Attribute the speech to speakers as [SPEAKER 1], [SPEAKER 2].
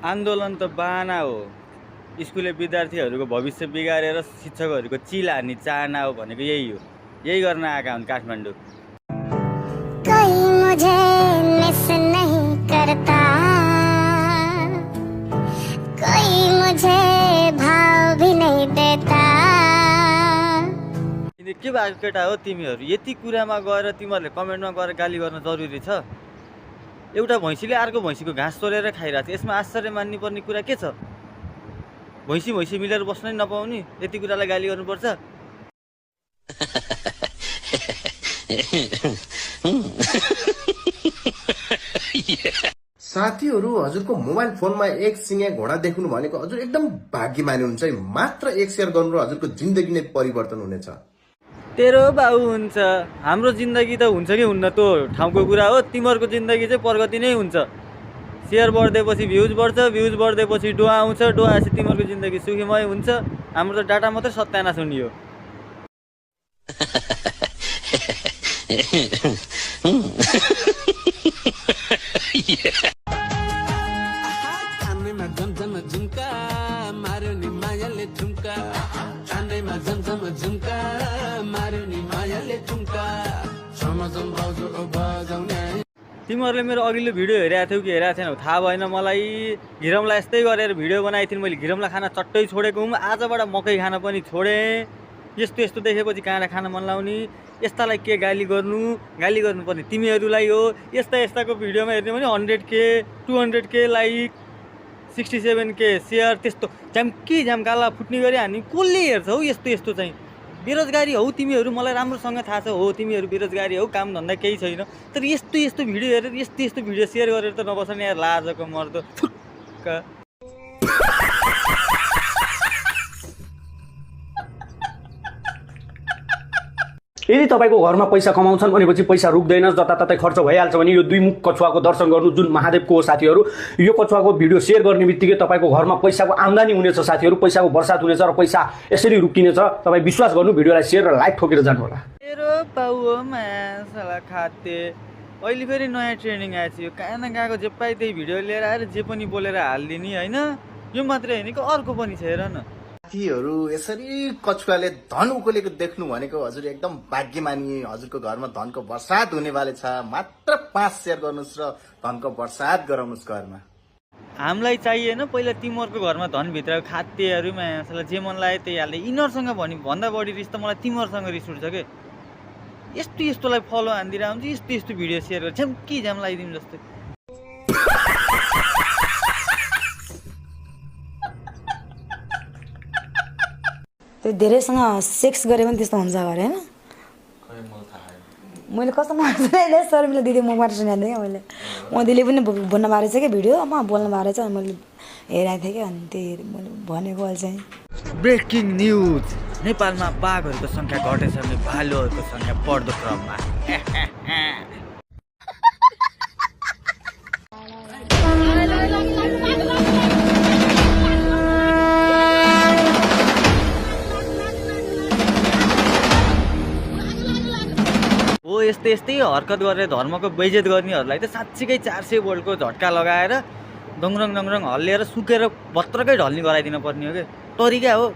[SPEAKER 1] आन्दोलन त बाना हो, स्कुले विद्यार्थीहरूको भविष्य बिगारेर शिक्षकहरूको चिल हान्ने चाहना हो भनेको यही हो। यही गर्न आएका हुन् काठमाडौँ।
[SPEAKER 2] कोई मुझे मिस नहीं करता, कोई मुझे भाव भी नहीं देता।
[SPEAKER 1] के भएको केटा हो तिमीहरू? यति कुरामा गएर तिमीहरूले कमेन्टमा गएर गाली गर्न जरुरी छ? एउटा भैँसीले अर्को भैँसीको घाँस तोडेर खाइरहेको छ, यसमा आश्चर्य मान्ने पर्ने कुरा के छ? भैँसी भैँसी मिलेर बस्नै नपाउने यति कुरालाई गाली गर्नुपर्छ?
[SPEAKER 3] साथीहरू, हजुरको मोबाइल फोनमा एक सिङे घोडा देख्नु भनेको हजुर एकदम भाग्यमानी हुन्छ है। मात्र एक शेयर गर्नु र हजुरको जिन्दगी नै परिवर्तन हुनेछ।
[SPEAKER 1] तेरो बाउ हुन्छ, हाम्रो जिन्दगी त हुन्छ कि हुन्न त्यो ठाउँको कुरा हो। तिमीहरूको जिन्दगी चाहिँ प्रगति नै हुन्छ। सेयर बढ्दैपछि भ्युज बढ्छ, भ्युज बढ्दैपछि डोआ आउँछ, डोआ आएपछि तिमीहरूको जिन्दगी सुखीमय हुन्छ। हाम्रो त डाटा मात्रै सत्यानाश हुने हो। तिमीहरूले मेरो अघिल्लो भिडियो हेरेको थियौ कि हेरेको थिएनौ थाहा भएन मलाई। घिरमलाई यस्तै गरेर भिडियो बनाएको थिएँ मैले। घिरमलाई खाना चट्टै छोडेको हुँ, आजबाट मकै खान पनि छोडेँ। यस्तो यस्तो देखेपछि काँडा खान मन लाउने, यस्तालाई के गाली गर्नुपर्ने तिमीहरूलाई हो। यस्ता यस्ताको भिडियोमा हेर्ने भने 100K 200K like 67K share, त्यस्तो झ्याम्की झ्याम्काला फुट्ने गरी हान्ने कसले हेर्छ हौ? यस्तो यस्तो चाहिँ बेरोजगारी हौ तिमीहरू, मलाई राम्रोसँग थाहा छ हो। तिमीहरू बेरोजगारी हौ, काम धन्दा केही छैन। तर यस्तो यस्तो भिडियो हेरेर यस्तो यस्तो भिडियो सेयर गरेर त नबस्ने यार, लाजको मर्दो फुक्क।
[SPEAKER 4] यदि तपाईँको घरमा पैसा कमाउँछन् भनेपछि पैसा रुक्दैन, जताततै खर्च भइहाल्छ भने यो दुई मुख कछुवाको दर्शन गर्नु जुन महादेवको हो साथीहरू। यो कछुवाको भिडियो सेयर गर्ने बित्तिकै तपाईँको घरमा पैसाको आम्दानी हुनेछ साथीहरू, पैसाको वर्षात हुनेछ र पैसा यसरी रुकिनेछ। तपाईँ विश्वास गर्नु, भिडियोलाई सेयर र लाइक ठोकेर जानु होला।
[SPEAKER 1] मेरो बाउमा साला खाते अहिले फेरि नयाँ ट्रेनिङ आएछ। यो कहाँ न गएको जे पाइ त्यही भिडियो लिएर आएर जे पनि बोलेर हालिदिने होइन। यो मात्रै होइन कि अर्को पनि छ, हेर न।
[SPEAKER 3] साथीहरू, यसरी कछुवाले धन उकोलेको देख्नु भनेको हजुर एकदम भाग्यमानी। हजुरको घरमा धनको बर्सात हुनेवाले छ। मात्र 5 शेयर गर्नुहोस् र धनको बर्सात गराउनुहोस् घरमा।
[SPEAKER 1] हामीलाई चाहिएन, पहिला तिमीहरूको घरमा धनभित्र खाद्यहरूमा जे मन लाग्यो त्यही हाल्दै। यिनीहरूसँग भन्दा बढी रिस त मलाई तिमीहरूसँग रिस उठ्छ कि यस्तो यस्तोलाई फलो हानिदिएर हुन्छ, यस्तो यस्तो भिडियो सेयर गर्छ कि झ्याम लगाइदिउँ जस्तै।
[SPEAKER 5] त्यो धेरैसँग सेक्स गरे पनि त्यस्तो हुन्छ अरे होइन? मैले कस्तो मान्छे शर्मिला दिदी मुखबाट सुनेको थिएँ क्या मैले। मोदीले पनि बोल्न बारे छ क्या भिडियोमा, बोल्न बारे छ। मैले हेरेको थिएँ क्या, अनि त्यही मैले भनेको अहिले चाहिँ।
[SPEAKER 1] ब्रेकिङ न्युज, नेपालमा बाघहरूको सङ्ख्या घटेछ भने भालुहरूको सङ्ख्या बढ्दो क्रममा। हो यस्तै यस्तै हरकत गरेर धर्मको बेइज्जत गर्नेहरूलाई त साँच्चीकै 400 भोल्टको झट्का लगाएर दङरङ दङरङ हल्लिएर सुकेर बत्रकै ढल्ने गराइदिन पर्ने हो क्या। तरिका हो।